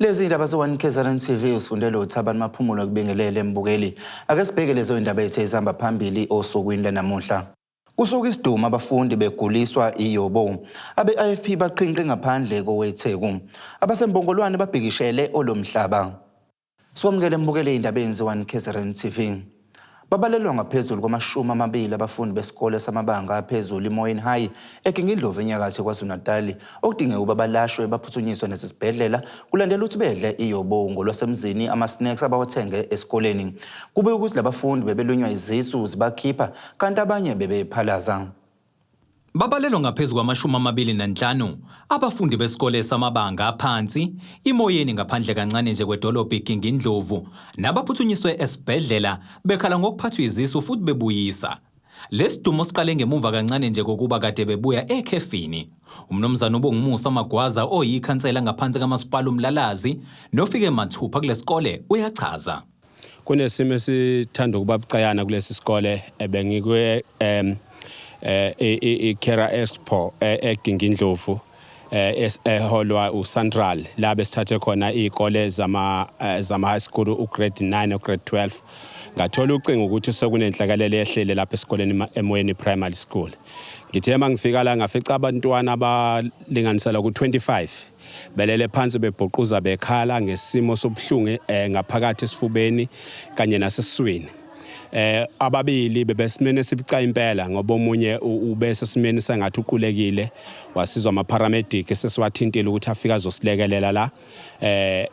Lezi indaba ze-1 KZN TV usifundele uThabani Maphumulo kubingelele mbukeli. Ake sibheke lezo indaba ethe izihamba phambili osukwini lanamuhla. Kusuka isidumo abafundi beguliswa iyobo. Abe-IFP baqhinqe ngaphandle koweTheku. Abasembongolwane babhikishele olomhlaba. Sikwamukele mbukele indabeni ze-1 KZN TV. Babalelwa ngaphezulu kwamashumi amabili abafundi besikole samabanga aphezulu iMoyeni High eGingindlovu enyakatho KwaZulu-Natali okudingeka ukuba balashwe baphuthunyiswe nesibhedlela kulandela ukuthi bedle iyobo ngolwasemzini ama-snacks abawathenge esikoleni. Kube ukuthi labafundi bebelunywa izisu zibakhipha kanti abanye bebephalaza. Babalelwa ngaphezu kwama-25 abafundi besikole samabanga aphansi iMoyeni ngaphandle kancane nje kwedolobha iGingindlovu nabaphuthunyiswe esibhedlela bekhala ngokuphathwa izisu futhi bebuyisa. Lesidumo siqale ngemuva kancane nje kokuba kade bebuya ekhefini. Umnumzane uBongumusa Magwaza oyikhansela ngaphansi kamasipala uMlalazi nofike mathupha kulesikole uyachaza. Kunesimo esithanda ukuba bucayana kulesi sikole ebengikwe i-Kera Expo eGingindlovu eholwa uCentral la besithathe khona izikole zama high school ugrade 9 no-grade 12. Ngathola ucingo ukuthi sekunenhlekelele ehlele lapha esikoleni eMoyeni Primary School. Ngithe mangifika la ngafica abantwana abalinganisela ku-25 belele phansi bebhuquza bekhala ngesimo sobuhlungu ngaphakathi esifubeni kanye nasesiswini. Ababili bebesimene esibucayi impela ngoba omunye ubesesimeni sengathi uqulekile, wasizwa ama-paramedic sesiwathintile ukuthi afike azosilekelela la.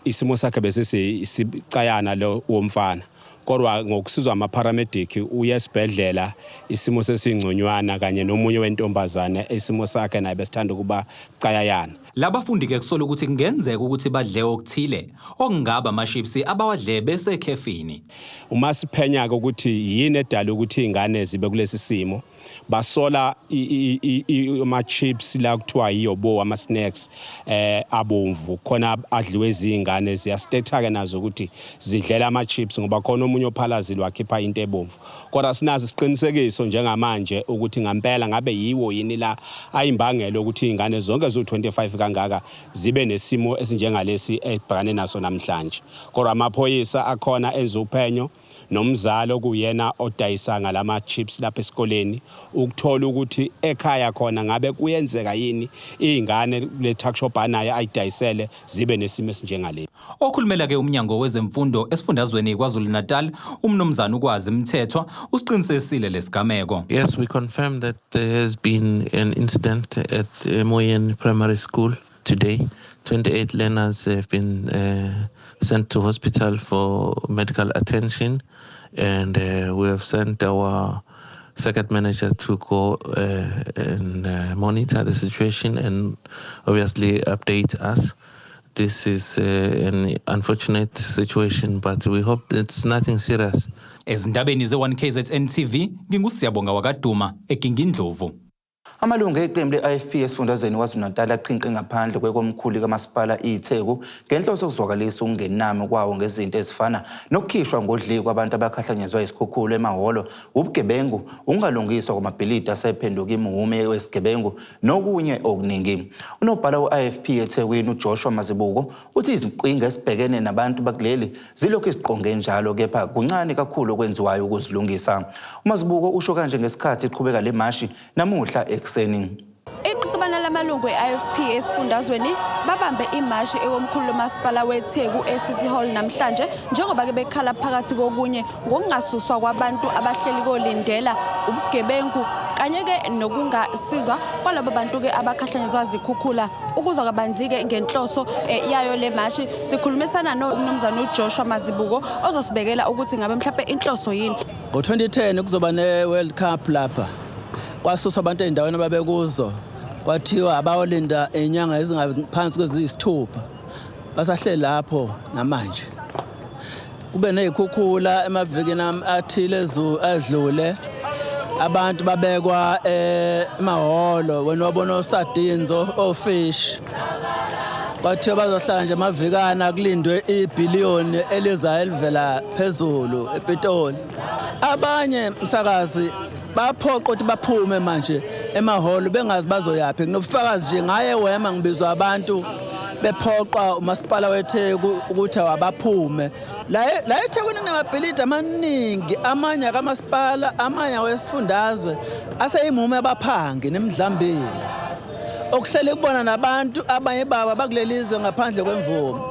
Isimo sakhe besisibicayana lo womfana, kodwa ngokusizwa ama-paramedic uye esibhedlela isimo sesingconywana, kanye nomunye wentombazane isimo sakhe naye besithanda ukuba cayayana. Labafundi-ke kusola ukuthi kungenzeka ukuthi badle okuthile okungaba amashipsi abawadle besekhefini. Uma siphenya-ke ukuthi yini edala ukuthi iy'ngane zibe kulesi simo, basola ama-chips la kuthiwa yiyobo ama-snacks abomvu khona adliwe izingane. Ziyastetha-ke nazo ukuthi zidlela ama-chips ngoba khona omunye ophalazile wakhipha into ebomvu, kodwa sinaso isiqinisekiso njengamanje ukuthi ngampela ngabe yiwo yini la ayimbangela ukuthi iy'ngane zonke ziwu-25 kangaka zibe nesimo esinjengalesi ebhekane naso namhlanje. Kodwa amaphoyisa akhona enza uphenyo nomzali okuyena odayisa ngalama chips lapha esikoleni ukuthola ukuthi ekhaya khona ngabe kuyenzeka yini izingane kule tuck shop anayo ayidayisele zibe nesimo esinjengalesi. Okhulumela ke umnyango wezemfundo esifundazweni KwaZulu-Natal umnumzana uKwazi Mthethwa usiqinisekisile lesigameko. Yes, we confirm that there has been an incident at Moyeni Primary School today. 28 learners have been sent to hospital for medical attention, and we have sent our circuit manager to go and monitor the situation and obviously update us. This is an unfortunate situation, but we hope it's nothing serious. Ezindabeni ze-1 KZN TV nginguSiyabonga wakaDuma eGingindlovu. Amalungu eqembu le-IFP esifundazweni KwaZulu-Natal aqhinqe ngaphandle kwekomkhulu kamasipala iTheku ngenhloso yokuzwakalisa ukungenami kwawo ngezinto ezifana nokukhishwa ngodli kwabantu abakhahlanyezwa isikhukhula emahholo, ubugebengu, ukungalungiswa kwamabhilidi asephenduka imhume wesigebengu nokunye okuningi. Unobhala we-IFP eThekwini uJoshua Mazibuko uthi izinkinga esibhekene nabantu bakuleli zilokhu iziqonge njalo kepha kuncane kakhulu okwenziwayo ukuzilungisa. UMazibuko usho kanje ngesikhathi iqhubeka le mashi namuhla ekuseni. Iqeqebana lamalungu e-IFP esifundazweni babambe imashi ekomkhulu lomasipala weTheku e-City Hall namhlanje njengoba-ke bekhala phakathi kokunye ngokungasuswa kwabantu abahleli kolindela, ubugebengu kanye-ke nokungasizwa kwalabo bantu-ke abakhahlanyezwa zikhukhula. Ukuzwa kabanzi-ke ngenhloso yayo le mashi sikhulumisana nomnumzane uJoshua Mazibuko ozosibekela ukuthi ngabe mhlawumbe inhloso yini. Ngo-2010 kuzoba ne-World Cup lapha, kwasuswa abantu ey'ndaweni ababekuzo, kwathiwa abayolinda iy'nyanga ezingaphansi kweziyisithupha, basahleli lapho namanje. Kube ney'khukhula emavikini athile adlule, abantu babekwa emahholo, wena wabona osardines, ofish, kwathiwa bazohlala nje amavikana kulindwe ibhiliyoni elizayo elivela phezulu ePitoli. Abanye msakazi baphoqa ukuthi baphume manje emahholo bengazi bazoyaphi. Nginobufakazi nje ngaye wema ngibizwa abantu Bephoqwa umasipala weTheku ukuthi awabaphume. La eThekwini kunamabhilidi amaningi, amanye akamasipala, amanye awesifundazwe, aseyimume abaphangi nemidlambila. Okuhlele kubona nabantu abanye babo abakuleli zwe ngaphandle kwemvume.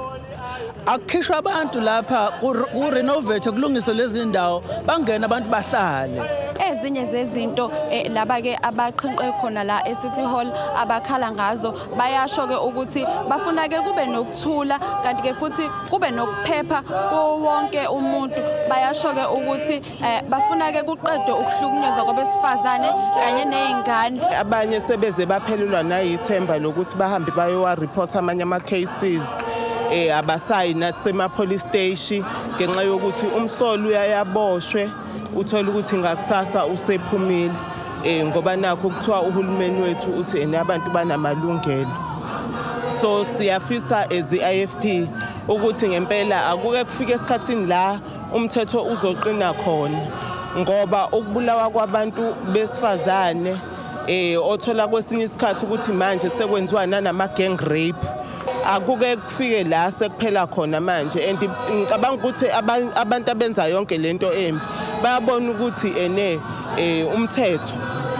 Akukhishwa abantu lapha ku-renovate, kulungiswe lezi ndawo, bangene abantu bahlale. Ezinye zezinto laba-ke abaqhinqe khona la e-City Hall abakhala ngazo, bayasho-ke ukuthi bafuna-ke kube nokuthula kanti-ke futhi kube nokuphepha kuwo wonke umuntu. Bayasho-ke ukuthi bafuna-ke kuqedwe ukuhlukunyezwa kwabesifazane kanye ney'ngane. Abanye sebeze baphelelwa nayithemba lokuthi bahambe bayowa-report amanye ama-cases, abasayi nasema-police station ngenxa yokuthi umsolo uyayaboshwe, uthola ukuthi ngakusasa usephumile, ngoba nakho kuthiwa uhulumeni wethu uthi ene abantu banamalungelo. So siyafisa as i-IFP ukuthi ngempela akuke kufike esikhathini la umthetho uzoqina khona, ngoba ukubulawa kwabantu besifazane, othola kwesinye isikhathi ukuthi manje sekwenziwa nanama gang rape, akuke kufike la sekuphela khona manje. And ngicabanga ukuthi abantu abenza yonke lento embi bayabona ukuthi ene umthetho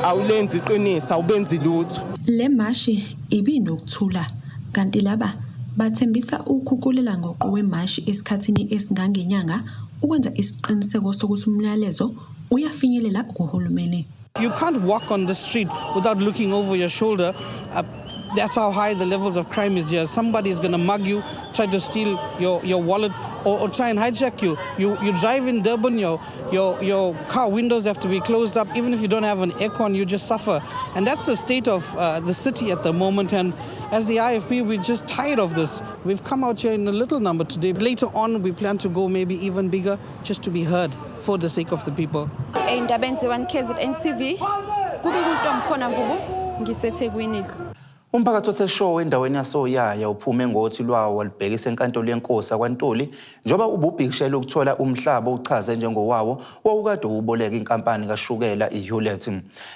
awulenzi iqiniso, awubenzi lutho. Le mashi ibinokuthula, kanti laba bathembisa ukukhukhulela ngoqo wemashi esikhathini esingangenyanga ukwenza isiqiniseko sokuthi umyalezo uyafinyelela kuhulumeni. You can't walk on the street without looking over your shoulder. That's how high the levels of crime is here. Somebody is going to mug you, try to steal your wallet, or try and hijack you. You drive in Durban, your car windows have to be closed up. Even if you don't have an aircon, you just suffer. And that's the state of the city at the moment. And as the IFP, we're just tired of this. We've come out here in a little number today. Later on, we plan to go maybe even bigger, just to be heard for the sake of the people. Ey'ndabeni ze-1 KZN TV, kubika uNtombikhona Mvubu, ngiseThekwini. Umphakathi waseShowe endaweni yasoYaya uphume ngothi lwawo walubhekisa enkantolo yenkosi yakwaNtuli njengoba ububhikishela ukuthola umhlaba uchaze njengowawo wawukade uboleka inkampani kashukela iHewlett.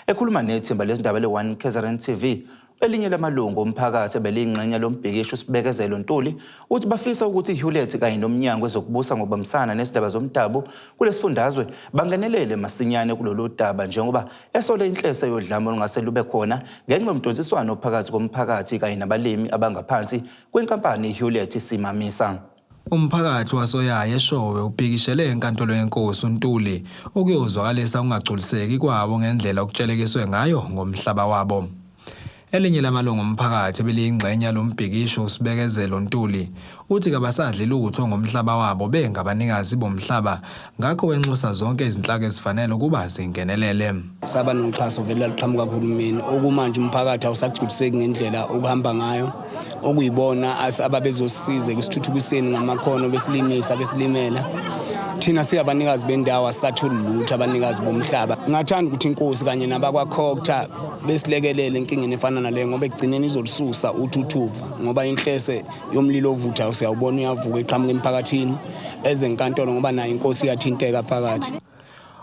Ekhuluma nethimba lezindaba le-1 KZN TV, elinye lamalungu omphakathi ebeliyingxenye lombhikisho, uSibekezelo Ntuli, uthi bafisa ukuthi iHewlett kanye nomnyango wezokubusa ngokubambisana nezindaba zomdabu kulesifundazwe bangenelele masinyane kulolu daba, njengoba esole inhlese yodlame olungase lube khona ngenxa yomdonsiswano phakathi komphakathi kanye nabalimi abangaphansi kwenkampani iHewlett Simamisa. Umphakathi wasoYaya eShowe ubhikishele enkantolo yenkosi uNtuli ukuyozwakalisa ukungagculiseki kwawo ngendlela okutshelekiswe ngayo ngomhlaba wabo. Elinye lamalungu omphakathi ebeliyingxenye yalombhikisho, uSibekezelo Ntuli, uthi kabasadli lutho ngomhlaba wabo bengabanikazi bomhlaba, ngakho wenxusa zonke izinhlaka ezifanele ukuba zingenelele. Saba noxhaso vele laliqhamuka kuhulumeni, okumanje umphakathi awusagculiseki ngendlela okuhamba ngayo, okuyibona ababezosisiza ekusithuthukiseni ngamakhono, besilimisa, besilimela. Thina singabanikazi bendawo asisatholi lutho, abanikazi bomhlaba. Ngingathanda ukuthi inkosi kanye nabakwaCogta besilekelele enkingeni efana naleyo, ngoba ekugcineni izolisusa uthuthuva, ngoba inhlese yomlilo ovuthayo siyawubona uyavuka eqhamuka emphakathini ezenkantolo, ngoba nayo inkosi iyathinteka phakathi.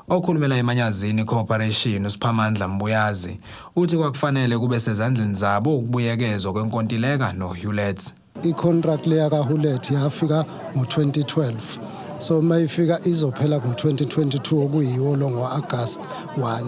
Okhulumela eManyazini Corporation, uSiphamandla Mbuyazi, uthi kwakufanele kube sezandleni zabo ukubuyekezwa kwenkontileka noHewlett. I-contract leya kaHewlett yafika ngo-2012, so mayifika izophela ngo-2022, okuyiwo lo ngo-August 1.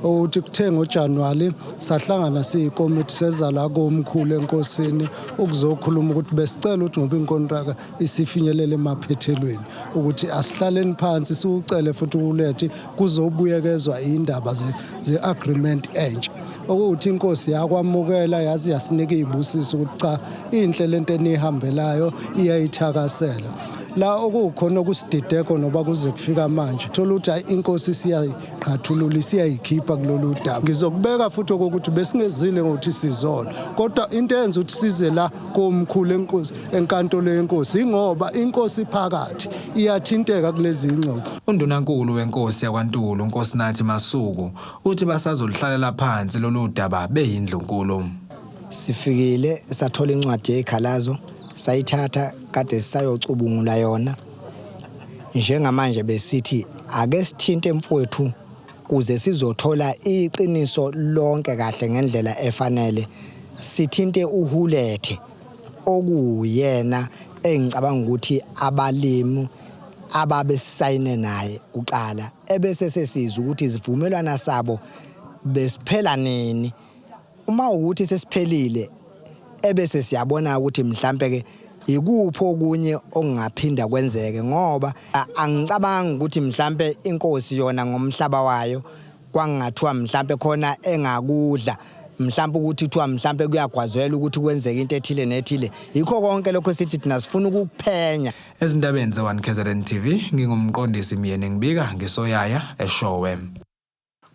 Ukuthi kuthe ngoJanuwari sahlangana siyikomiti, seza la komkhulu enkosini ukuzokhuluma ukuthi besicela ukuthi ngoba inkontraka isifinyelele emaphethelweni, ukuthi asihlaleni phansi siwucele futhi uHewlett kuzobuyekezwa indaba ze-agreement entsha, okuwukuthi inkosi yakwamukela, yazi yasinika iy'busiso ukuthi cha, inhle lento eniyihambelayo, iyayithakasela. La okukhona okusidideko noba kuze kufika manje, thola ukuthi hayi, inkosi siyayiqhathulula, isiyayikhipha kulolu daba. Ngizokubeka futhi okokuthi besingezile ngokuthi sizolo, kodwa into eyenza ukuthi size la komkhulu enkosi, enkantolo yenkosi, ingoba inkosi phakathi iyathinteka kulezi ingxoxo. Undunankulu wenkosi yakwaNtuli, uNkosinathi Masuku, uthi basazoluhlalela phansi lolu daba beyindlunkulu. Sifikile sathola incwadi yezikhalazo, sayithatha, kade sisayocubungula yona. Njengamanje besithi ake sithinte mfowethu kuze sizothola iqiniso lonke kahle ngendlela efanele, sithinte uHewlett. Okuyena engicabanga ukuthi abalimi ababesayine naye kuqala ebese sesizwa ukuthi isivumelwano sabo besiphela nini. Uma ukuthi sesiphelile ebese siyabona ukuthi mhlampe ke ikuphi okunye okungaphinda kwenzeke, ngoba angicabangi ukuthi mhlampe inkosi yona ngomhlaba wayo kwangathiwa mhlampe khona engakudla, mhlampe ukuthi kuthiwa mhlampe kuyagwazwela ukuthi kwenzeke into ethile nethile. Yikho konke lokho sithi thina sifuna ukukuphenya. Ezindabeni ze-1 KZN TV, ngingumqondisi Myeni, ngibika ngisoyaya eShowe.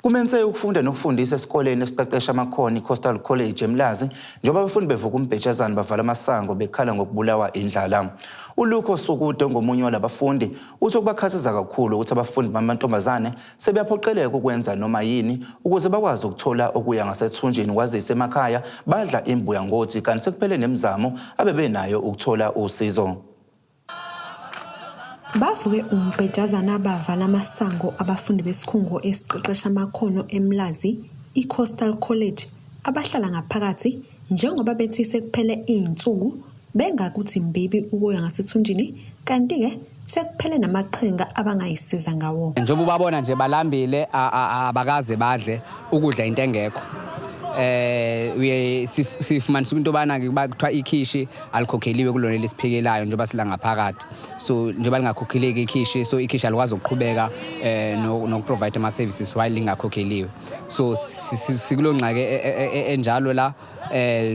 Kumense ukufunda nokufundisa esikoleni esiqeqesha amakhono i-Coastal College eMlazi, njengoba abafundi bevuka umbhejazane bavala amasango bekhala ngokubulawa indlala. ULukho Sukude ongomunye walabafundi uthi okubakhathaza kakhulu ukuthi abafundi bamantombazane sebeyaphoqeleka ukwenza noma yini ukuze bakwazi ukuthola okuya ngasethunjini, kwazise emakhaya badla imbuya ngothi kanti sekuphele nemizamo abebenayo ukuthola usizo. Bavuke umbhejazana bavala amasango abafundi besikhungo esiqeqesha amakhono eMlazi, i-Coastal College, abahlala ngaphakathi njengoba bethi sekuphele iy'nsuku bengakuthi mbibi ukuya ngasethunjini, kanti-ke sekuphele namaqhinga abangayisiza ngawo. Njengoba ubabona nje balambile, abakaze badle ukudla, into engekho. Uye sifumanisa into yobana ke kuthiwa ikhishi alikhokheliwe kulona lesiphekelayo njengoba sila ngaphakathi, so njengoba lingakhokheliwe ikhishi, so ikhishi alikwazi ukuqhubeka nokuprovide ama-services while lingakhokheliwe. So sikulo ngxaki enjalo la.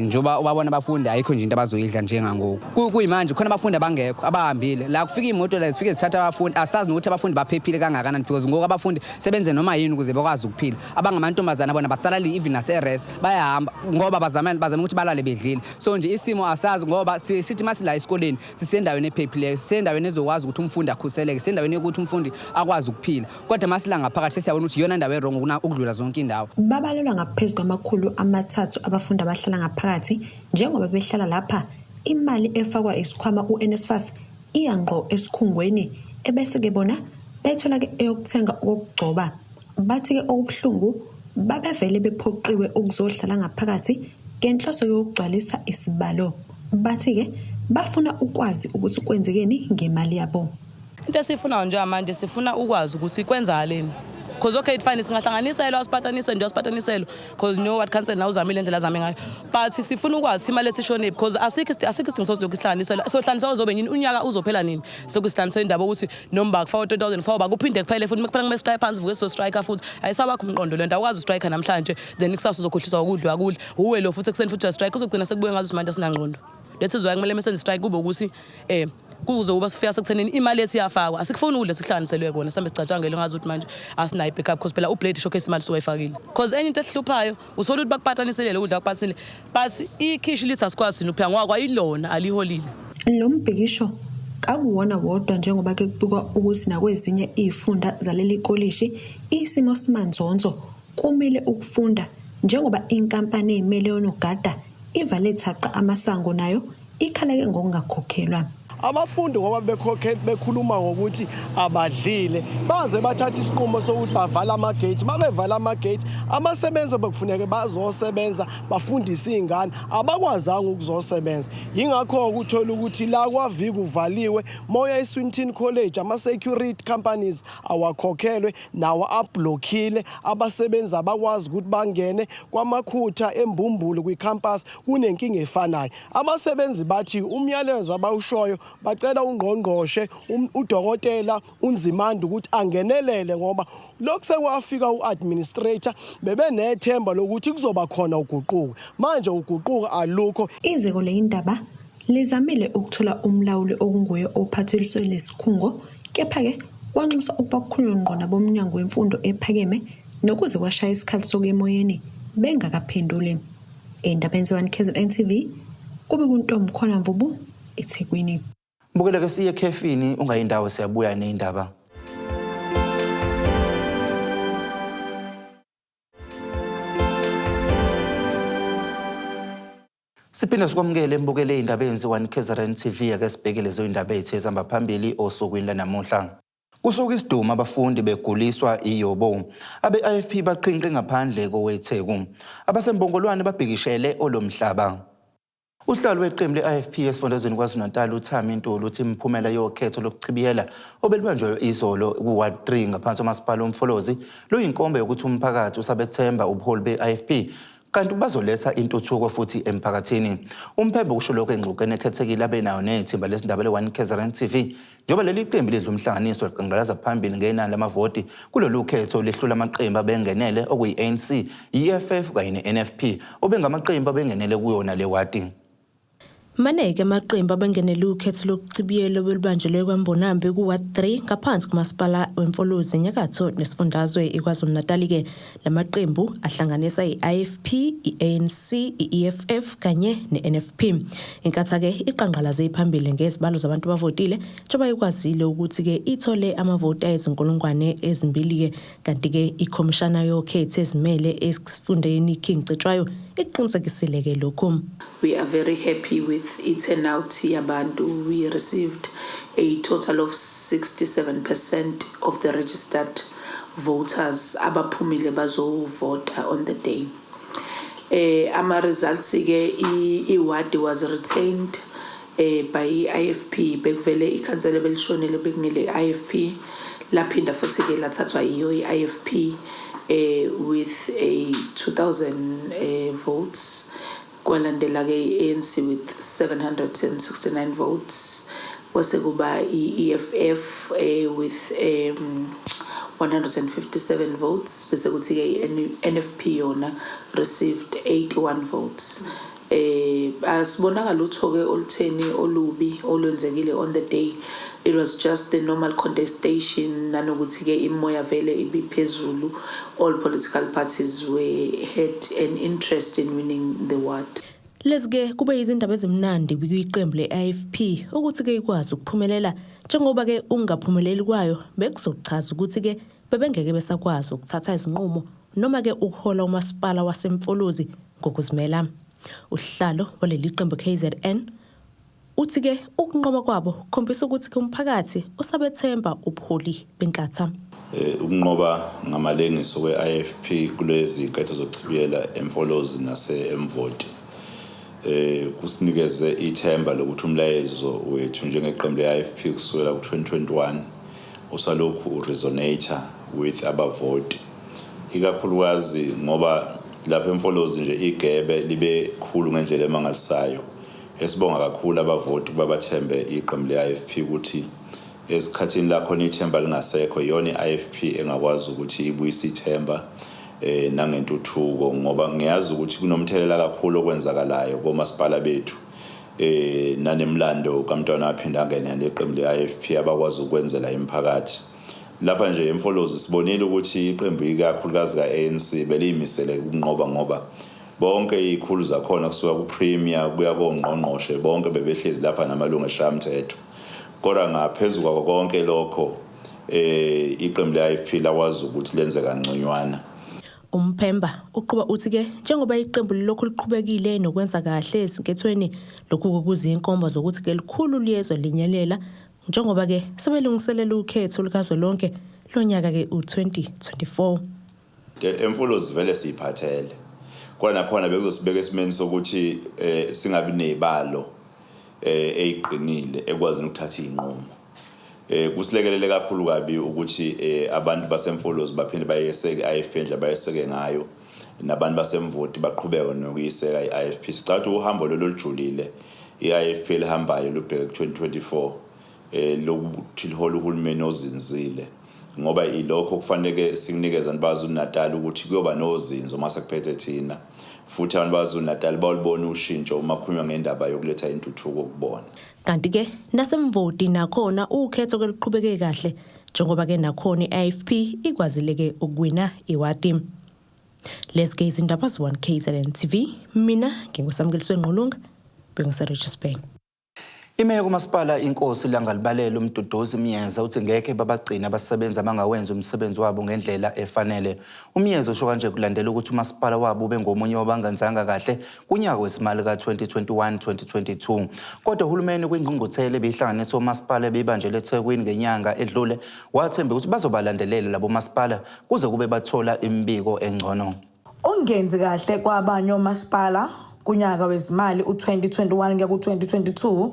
Njengoba ubabona abafundi, ayikho nje into abazoyidla njengangoku. Kuyimanje khona abafundi abangekho, abahambile. La kufika iy'moto la zifike zithatha abafundi, asazi nokuthi abafundi baphephile kangakanani, because ngoku abafundi sebenze noma yini ukuze bakwazi ukuphila. Abangamantombazane bona basalali, even nase-res bayahamba ngoba bazama ukuthi balale bedlile. So nje isimo asazi, ngoba sithi masila esikoleni sisendaweni ephephileyo, sisendaweni ezokwazi ukuthi umfundi akhuseleke, sisendaweni yokuthi umfundi akwazi ukuphila, kodwa masila ngaphakathi sesiyabona ukuthi iyona ndawo e-wrong ukudlula zonke indawo. Babalelwa ngaphezu kwama-300 abafundi abahlala ngaphakathi. Njengoba behlala lapha, imali efakwa isikhwama u-NSFAS iya ngqo esikhungweni, ebese-ke bona bethola-ke eyokuthenga okokugcoba. Bathi-ke okubuhlungu babevele bephoqiwe ukuzohlala ngaphakathi ngenhloso yokugcwalisa isibalo. Bathi-ke bafuna ukwazi ukuthi kwenzekeni ngemali yabo. Into esiyifunayo njengamanje, sifuna ukwazi ukuthi kwenzakaleni, because okay, fine, singahlanganisela, asipatanisele nje, asipatanisele, because no ward council nawe uzamile indlela azame ngayo, but sifuna ukwazi imali ethi ishonephi, because asikho isidingo sosilokhu sihlanganisela. Sohlanganisa uzobe nini? Unyaka uzophela nini silokhu sihlanganisa indaba ukuthi noma kufakwa 2000, kufakwa, bakuphinde kuphele futhi, mekuphela kumele siqale phansi, vuke sizo-strike futhi. Ayisabakho umqondo lento. Awukwazi u-strike namhlanje, then kusasa uzokhohliswa ukudla akudla uwe lo futhi, ekuseni futhi uya-strike, uzogcina sekubuye ngazo manje asinangqondo. That is why kumele mesenze strike kube ukuthi kuzokuba sifika sekuthenini imali ethi iyafakwa. Asikufuni ukudla sihlanganiselwe kona, sihambe sicatshangele ngazi ukuthi manje asinayo i-backup, because phela ublade showcase imali suwayifakile, because enye into esihluphayo uthola ukuthi bakupataniselele ukudla, bakupathanisele, but ikhishi lithi asikwazi thina ukupheka ngoba kwayilona aliholile. Lo mbhikisho kakuwona wodwa, njengoba ke kubikwa ukuthi nakwezinye iy'funda zaleli kolishi isimo simanzonzo, kumile ukufunda njengoba inkampani eyimele yonogada ivale thaqa amasango, nayo ikhaleke ngokungakhokhelwa. Abafundi ngoba bekhokhe bekhuluma ngokuthi abadlile, baze bathatha isinqumo sokuthi bavala ama-gate. Mabevala ama-gate, abasebenzi bekufuneke bazosebenza bafundise iy'ngane abakwazanga ukuzosebenza. Yingakho-ke uthola ukuthi la kwaviki uvaliwe moya eSwinton College, ama-security companies awakhokhelwe nawo ablockile, abasebenzi abakwazi ukuthi bangene. Kwamakhutha eMbumbulu kwi-campus kunenkinga efanayo. Abasebenzi bathi umyalezo abawushoyo, bacela ungqongqoshe udokotela uNzimande ukuthi angenelele, ngoba lokhu sekwafika u-administrator bebenethemba lokuthi kuzoba khona uguquko, manje uguquko alukho. Iziko leyindaba lizamile ukuthola umlawuli okunguye ophatheliswe lesikhungo, kepha-ke wanxusa ukuba kukhulunywe ngqo nabomnyango wemfundo ephakeme, nokuze kwashaya isikhathi sokuya emoyeni bengakaphenduli. Ey'ndabeni ze-1 KZN TV, kube kuNtombi Khona Mvubu, eThekwini. Bukeleke siye ekhefini, ungayindawo, siyabuya ney'ndaba. Siphinde sikwamukele embukele ey'ndabeni ze-1 KZN TV. Ake sibheke lezo y'ndaba ey'the zihamba phambili osukwini lanamuhla. Kusuka isidumo abafundi beguliswa iyobo. Abe-IFP baqhinqe ngaphandle koweTheku. Abasembongolwane babhikishele olomhlaba. Usihlalo weqembu le-IFP esifundazweni KwaZulu-Natal uThami Ntuli uthi imiphumela yokhetho lokuchibiyela obelubanjwe izolo ku-Ward 3 ngaphansi komasipala uMfolozi luyinkomba yokuthi umphakathi usabethemba ubuholi be-IFP kanti bazoletha intuthuko futhi emphakathini. UMphembe usho lokhu engxoxweni ekhethekile abe nayo nethimba lezindaba le-One KZN TV njengoba leli qembu lidla umhlanganiso liqengqalaza phambili ngenani lamavoti kulolu khetho lihlula amaqembu abengenele okuyi-ANC, i-EFF kanye ne-NFP obengamaqembu abengenele kuyona le wadi. Maneke amaqembu abengenele ukhetho lokuchibiyela obelubanjelwe kwaMbonambi ku-Ward 3 ngaphansi komasipala weMfolozi enyakatho nesifundazwe iKwaZulu-Natal-ke. La maqembu ahlanganisa i-IFP, i-ANC, i-EFF kanye ne-NFP. Inkatha-ke iqanqalaze iphambili ngezibalo zabantu abavotile njengoba ikwazile ukuthi-ke ithole amavoti ayizinkulungwane ezimbili-ke kanti-ke ikhomishana yokhetho ezimele esifundeni King Cetshwayo ikuqinisekisile-ke lokhu. We are very happy with i-turnout yabantu. We received a total of 67% of the registered voters abaphumile bazovota on the day. Ama results ke, i-ward was retained by i-IFP. Bekuvele ikhansela belishonile, bekungele IFP, laphinda futhi ke lathathwa yiyo i-IFP with a 2000 votes. Kwalandela ke i-ANC with 769 votes, kwase kuba i-EFF with 157 votes, bese kuthi ke i-NFP yona received 81 votes. Asibonanga lutho ke olutheni olubi olwenzekile on the day. It was just the normal contestation, nanokuthi ke imoya vele ibiphezulu. All political parties were had an interest in winning the ward. Lezi ke kube izindaba ezimnandi kwiqembu le-IFP ukuthi ke ikwazi ukuphumelela, njengoba ke ukungaphumeleli kwayo bekuzochaza ukuthi ke bebengeke besakwazi ukuthatha izinqumo noma ke ukuhola umasipala waseMfolozi ngokuzimela. Usihlalo waleli qembu KZN uthi ke ukunqoba kwabo kukhombisa ukuthi ke umphakathi usabethemba ubuholi beNkatha. Ukunqoba ngamalengiso kwe-IFP kulezi nketho zokuchibiyela eMfolozi nase-Emvoti kusinikeze ithemba lokuthi umlayezo wethu njengeqembu le-IFP kusukela ku-2021 usalokhu uresonate with abavoti, ikakhulukazi ngoba lapha eMfolozi nje igebe libe khulu ngendlela emangalisayo. Esibonga kakhulu abavoti ukuba bathembe iqembu le-IFP, ukuthi esikhathini la khona ithemba lingasekho, iyona i-IFP engakwazi ukuthi ibuyise ithemba nangentuthuko, ngoba ngiyazi ukuthi kunomthelela kakhulu okwenzakalayo komasipala bethu nanemlando kaMntwana aphinda angene neqembu le-IFP abakwazi ukwenzela imiphakathi. Lapha nje eMfolozi sibonile ukuthi iqembu, ikakhulukazi ka-ANC, beliyimisele ukunqoba, ngoba bonke izikhulu zakhona kusuka ku-premier kuya kongqongqoshe bonke bebehlezi lapha namalungu eshayamthetho. Kodwa ngaphezu kwako konke lokho, iqembu le-IFP lakwazi ukuthi lenze kangconywana. Umphemba uqhuba uthi ke njengoba iqembu lilokhu liqhubekile nokwenza kahle ezinkethweni, lokhu kuzinkomba zokuthi ke likhulu liyezwa linyelela, njengoba ke sebelungiselela ukhetho lukazwelonke lonyaka ke u-2024. EMfolozi vele siyiphathele, kodwa nakhona bekuzosibeka esimeni sokuthi singabi nezibalo eziqinile ekwazini ukuthatha izinqumo. Kusilekelele kakhulu kabi ukuthi abantu baseMfolozi baphinde bayeseke i-IFP nje bayeseke ngayo, nabantu baseMvoti baqhubeke nokuyiseka i-IFP. Sicabanga ukuthi uhambo lolu olujulile i-IFP elihambayo lubheke ku-2024 lokuthi lihola uhulumeni ozinzile, ngoba ilokho kufanele sikunikeze abantu baZulu Natal, ukuthi kuyoba nozinzo mase kuphethe thina, futhi abantu baZulu Natal bawulibona ushintsho uma kukhulunywa ngendaba yokuletha intuthuko kubona. Kanti ke naseMvoti nakhona ukhetho ke luqhubeke kahle, njengoba ke nakhona i-IFP ikwazile ke ukuwina iwadi. Lezi ke izindaba z-1 KZN TV, mina nginguSamukeliswe Ngqulunga, bengise Richards Bay. Imeya kumasipala Inkosi Langalibalele uMduduzi Myeza uthi ngeke babagcine abasebenzi abangawenzi umsebenzi wabo ngendlela efanele. UMyeza usho kanje kulandela ukuthi umasipala wabo ube ngomunye wabangenzanga kahle kunyaka wesimali ka-2021-2022. Kodwa uhulumeni kwingqungquthela ebihlanganisa omasipala ebibanjelwe eThekwini ngenyanga edlule wathemba ukuthi bazobalandelela labo masipala kuze kube bathola imibiko engcono. Ukungenzi kahle kwabanye omasipala kunyaka wezimali u-2021 kuya ku-2022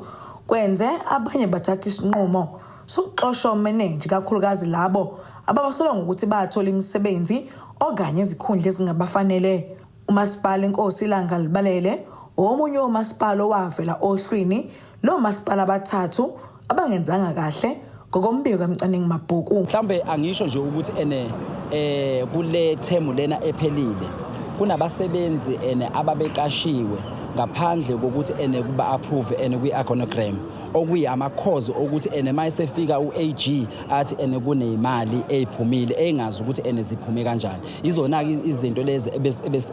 kwenze abanye bathatha isinqumo sokuxosha omenenja ikakhulukazi labo ababasolwa ngokuthi bathola imisebenzi okanye izikhundla ezingabafanele. Umasipala Inkosi Ilanga Libalele omunye womasipala owavela ohlwini lo masipala abathathu abangenzanga kahle ngokombiko kamcwaningi mabhuku. Mhlawumbe angisho nje ukuthi ene kule term lena ephelile kunabasebenzi ene ababeqashiwe ngaphandle kokuthi ene kuba approve ene kwi-organogram, okuyama-cause okuthi ene mayesefika u-AG athi ene kuneyimali eyiphumile engazi ukuthi ene ziphume kanjani. Izona-ke izinto lezi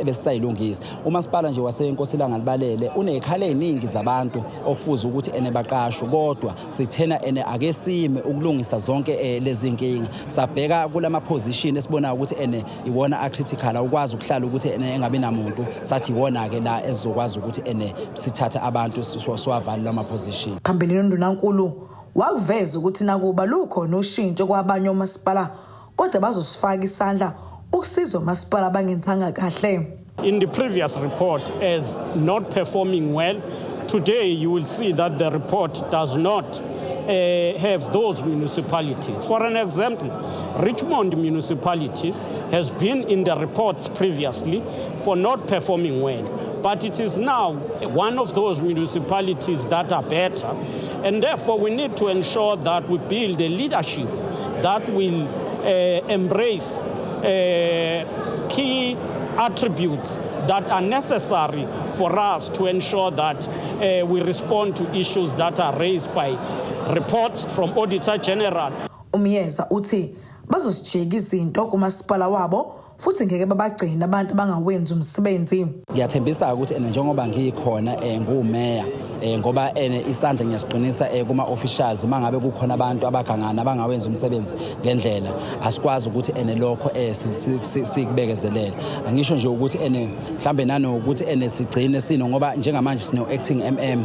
ebesisayilungisa. Umasipala nje waseNkosi Langalibalele uney'khala ey'ningi zabantu okufuze ukuthi ene baqashwe, kodwa sithena ene ake sime ukulungisa zonke lezi nkinga, sabheka kulama position esibonayo ukuthi ene iwona a-critical, awukwazi ukuhlala ukuthi ene engabi namuntu, sathi iwona-ke la esizokwazi ukuthi ene sithathe abantu siwavale lama position. Phambilini uNdunankulu wakuveza ukuthi nakuba lukhona ushintsho kwabanye omasipala, kodwa bazosifaka isandla ukusiza omasipala abangenzanga kahle. In the previous report as not performing well, today you will see that the report does not have those municipalities. For an example, Richmond municipality has been in the reports previously for not performing well, but it is now one of those municipalities that are better, and therefore we need to ensure that we build a leadership that will embrace key attributes that are necessary for us to ensure that we respond to issues that are raised by reports from Auditor General. Umyeza uthi bazosijika izinto kumasipala wabo futhi ngeke babagcine abantu abangawenzi umsebenzi. Ngiyathembisa ukuthi ene njengoba ngikhona ngumeya, ngoba ene isandla ngiyasiqinisa kuma officials, mangabe kukhona abantu abagangana abangawenzi umsebenzi ngendlela, asikwazi ukuthi ene lokho sikubekezelele. Angisho nje ukuthi ene mhlambe nanokuthi ene sigcine sino, ngoba njengamanje sino acting MM,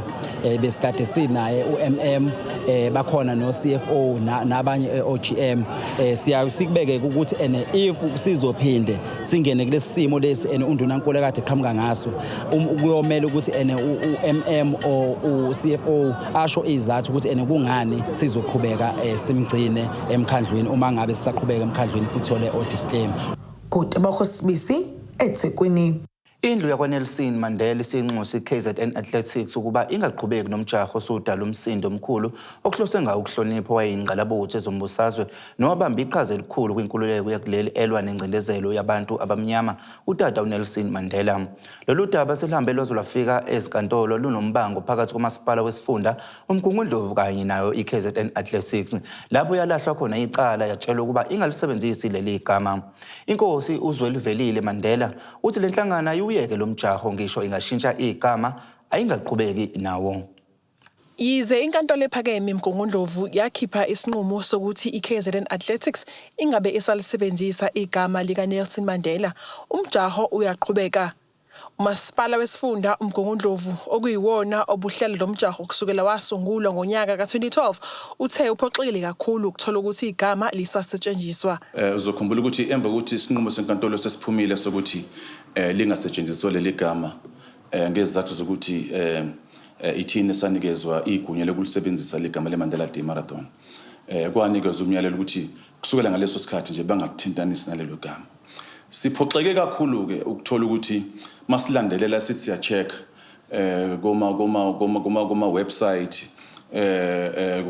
besikade sinaye uMM, bakhona no CFO nabanye OGM. Siya sikubeke ukuthi ene if sizophinde singene kulesi simo lesi ene undunankulu akade eqhamuka ngaso, kuyomela ukuthi ene uMM or uCFO asho izathu ukuthi ene kungani sizoqhubeka simgcine emkhandlwini, uma ngabe sisaqhubeka emkhandlwini sithole o disclaimer. Kutebogo Sibisi, eThekwini. Indlu yakwaNelson Mandela isinxusa i-KZN Athletics ukuba ingaqhubeki nomjaho osudala umsindo omkhulu okuhlose ngawo ukuhlonipha owayeyingqalabutho ezombusazwe nowabamba iqhaza elikhulu kwinkululeko yakuleli elwa nengcindezelo yabantu abamnyama, utata uNelson Mandela. Lolu daba selihambe lwaze lwafika ezinkantolo, lunombango phakathi komasipala wesifunda uMgungundlovu kanye nayo i-KZN Athletics, lapho yalahlwa khona icala yatshelwa ukuba ingalisebenzisi leli gama. Inkosi uZwelivelile Mandela uthi le nhlangano ayiwuyeke lo mjaho, ngisho ingashintsha igama ayingaqhubeki nawo. Yize inkantolo ephakeme eMgungundlovu yakhipha isinqumo sokuthi iKZN Athletics ingabe isalisebenzisa igama likaNelson Mandela, umjaho uyaqhubeka. Umasipala wesifunda uMgungundlovu, okuyiwona obuhlela lo mjaho kusukela wasungulwa ngonyaka ka-2012, uthe uphoxekile kakhulu ukuthola ukuthi igama lisasetshenziswa. Uzokhumbula ukuthi emva kokuthi isinqumo senkantolo sesiphumile sokuthi lingasetshenziswa leli gama ngezizathu zokuthi ithina sanikezwa igunya lokulisebenzisa ligama le-Mandela Day Marathon, kwanikezwa umyalelo ukuthi kusukela ngaleso sikhathi nje bangathintanisi nalelo gama. Siphoxeke kakhulu-ke ukuthola ukuthi masilandelela sithi siya-check koma website,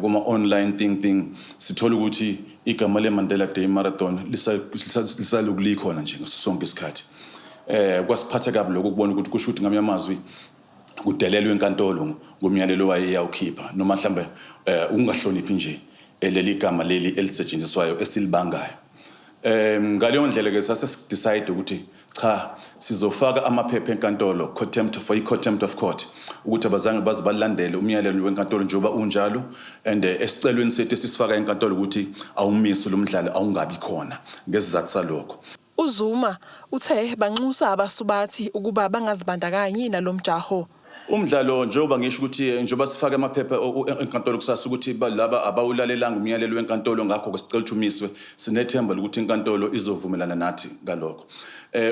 kuma online thing, sithola ukuthi igama le Mandela Day Marathon lisalokhu likhona nje ngaso sonke isikhathi. Kwasiphatha kabi lokho ukubona ukuthi kusho ukuthi ngamanye amazwi kudelelwe inkantolo ngomyalelo wayeyawukhipha, noma mhlambe ukungahloniphi nje leli gama leli elisetshenziswayo esilibangayo. Ngaleyo ndlela ke sase decide ukuthi cha, sizofaka amaphepha enkantolo, contempt for i-contempt of court, ukuthi abazange baze balandele umyalelo wenkantolo njengoba unjalo, and esicelweni sethu esisifaka enkantolo ukuthi awumiswe lo mdlalo, awungabi khona ngesizathu salokho. UZuma uthe banxusa abasubathi ukuba bangazibandakanyi nalo mjaho. Umdlalo, njengoba ngisho ukuthi njengoba sifake amaphepha enkantolo kusasa ukuthi laba abawulalelanga umyalelo wenkantolo, ngakho-ke sicela ukuthi umiswe. Sinethemba lokuthi inkantolo izovumelana nathi ngalokho.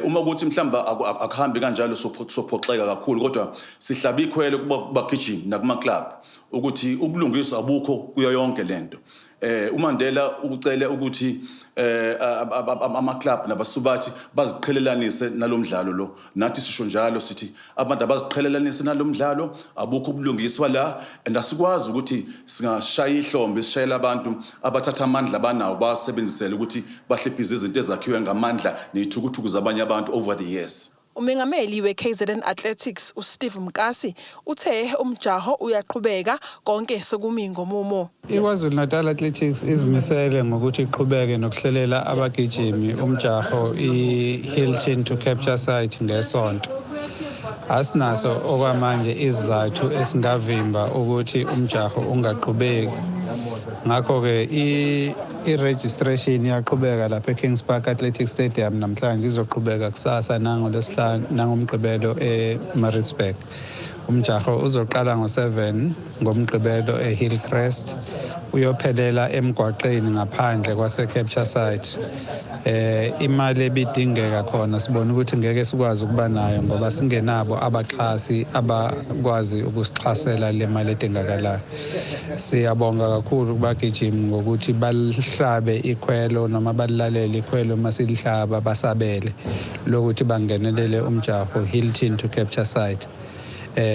Uma ukuthi mhlawumbe akuhambi kanjalo, sophoxeka kakhulu, kodwa sihlaba ikhwelo kubagijimi nakuma-club ukuthi ubulungiswa abukho kuyo yonke lento. UMandela ucele ukuthi ama-club nabasubathi baziqhelelanise nalomdlalo lo. Nathi sisho njalo, sithi abantu abaziqhelelanise nalomdlalo, abukho ubulungiswa la, and asikwazi ukuthi singashaya ihlombe sishayela abantu abathatha amandla abanawo bawasebenzisele ukuthi bahliphize izinto ezakhiwe ngamandla ney'thukuthuku zabanye abantu over the years. Umengameli we-KZN Athletics uSteve Mkasi uthe umjaho uyaqhubeka, konke sekumi ngomumo. IKwaZulu-Natal Athletics izimisele ngokuthi iqhubeke nokuhlelela abagijimi umjaho i-Hilton to Capture Site ngeSonto. Asinaso okwamanje isizathu esingavimba ukuthi umjaho ungaqhubeki. Ngakho-ke i-registration iyaqhubeka lapha e-Kings Park Athletic Stadium namhlanje, izoqhubeka kusasa nangoLwesihlanu nangoMgqibelo e-Maritzburg. Umjaho uzoqala ngo-7 ngoMgqibelo e-Hillcrest, uyophelela emgwaqeni ngaphandle kwase-Capture Site. Imali ebidingeka khona sibona ukuthi ngeke sikwazi ukuba nayo ngoba singenabo abaxhasi abakwazi ukusixhasela le mali edingakalayo. Siyabonga kakhulu kubagijimi ngokuthi balihlabe ikhwelo noma balilalele ikhwelo masilihlaba, basabele lokuthi bangenelele umjaho Hilton to Capture Site.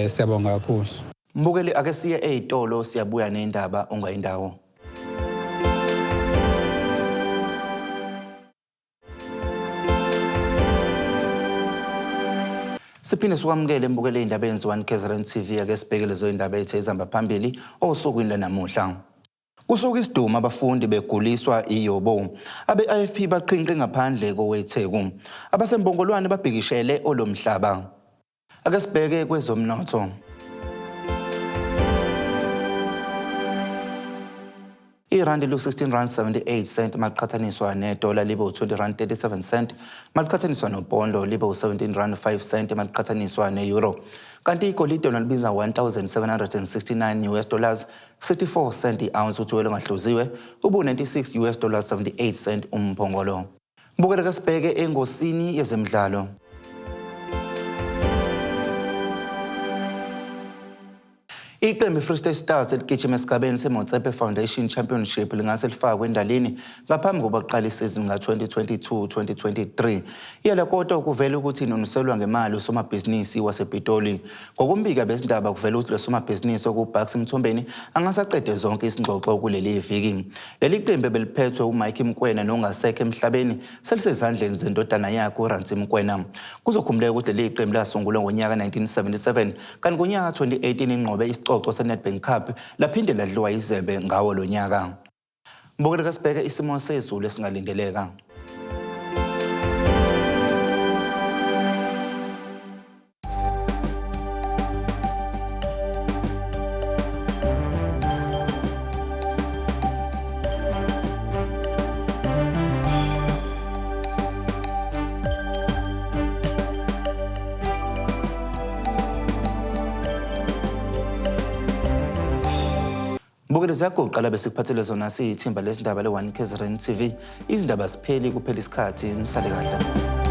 Siyabonga kakhulu. Mbukeli, ake siye ezitolo, siyabuya nendaba ungayindawo. Siphinde sikwamukele embukele indaba eyenziwa KZN TV. Ake sibheke lezo indaba ethe ezihamba phambili osukwini lanamuhla. Kusuka isiduma abafundi beguliswa iyobo. Abe-IFP baqhinqe ngaphandle koweTheku. Abasembongolwane babhikishele olomhlaba. Ake sibheke kwezomnotho. Irandi lu-16 rand 78 cent maliqhathaniswa nedola, libe u-20 rand 37 cent maliqhathaniswa nopondo, libe u-17 rand 5 cent maliqhathaniswa ne-euro. Kanti igolide lona libiza 1769 US dollars 64 cent i-ounce, uthukela ongahluziwe ubu-96 US dollars 78 cent umphongolo. Bukele kasibheke engosini yezemidlalo. Iqembu i-Free State Stars eligijima esigabeni seMotsepe Foundation Championship lingase lifakwe endalini ngaphambi kokuba kuqale isizini nga-2022-2023. Iyala kodwa kuvela ukuthi inoniselwa ngemali usomabhizinisi wasePitoli. Ngokumbika bezindaba kuvela ukuthi lo somabhizinisi okuBucks Mthombeni angasaqede zonke izingxoxo kuleli viki. Leli qembu ebeliphethwe uMike Mkwena nongasekho emhlabeni selisezandleni zendodana yakhe uRansi Mkwena. Kuzokhumbuleka ukuthi leli qembu lasungulwa ngonyaka 1977, kanti ngonyaka 2018 inqobe isicoco seNedbank Cup, laphinde ladliwa izembe ngawo lo nyaka. Mbukeli, kasibheke isimo sezulu esingalindeleka. Mbukeli, ziyagoqa la besikuphathele zona siyithimba lezindaba le-1 KZN TV. Izindaba zipheli kuphela isikhathi, nisale kahle.